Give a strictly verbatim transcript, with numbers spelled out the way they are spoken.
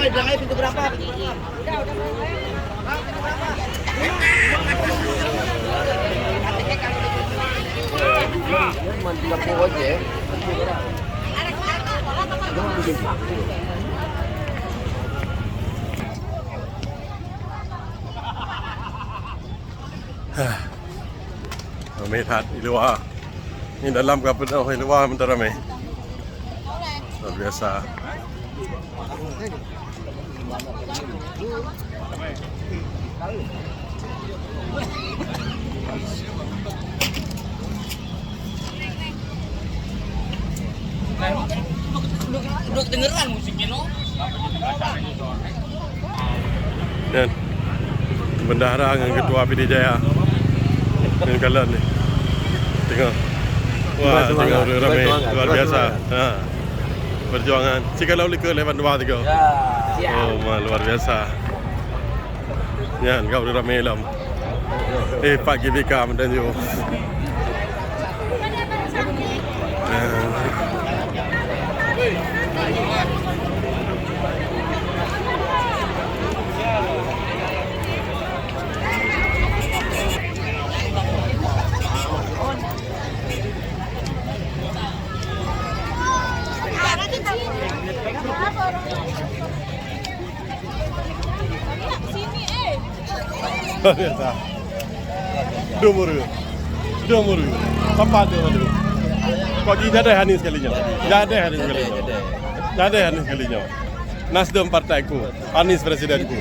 Bilang aja pintu berapa, pintu berapa? Ramé that di luwa. Ni dalam ka peunoh, di luwa mantong ramé. Luar biasa. Duek, duek, duek, duek kedengeran musiknya, no? Dan bendahara ngon ketua P D Jaya. Ngon kalon ni. Tengok. Wah, tengok ramé, luar biasa. Ha. Perjuangan. Sigohlom likot lé ban dua tiga. Oh, ma, luar biasa. Nyan, ka ramé lom. Eh, Pak G B K meutanyoe. Biasa. Dua muru. Dua muru. Sampai tu muru. Kok ji jadeh Anies sekali nyoe. Jadeh Anies sekali nyoe. Jadeh Anies sekali nyoe. Nasdem partai ku. Anies presiden ku.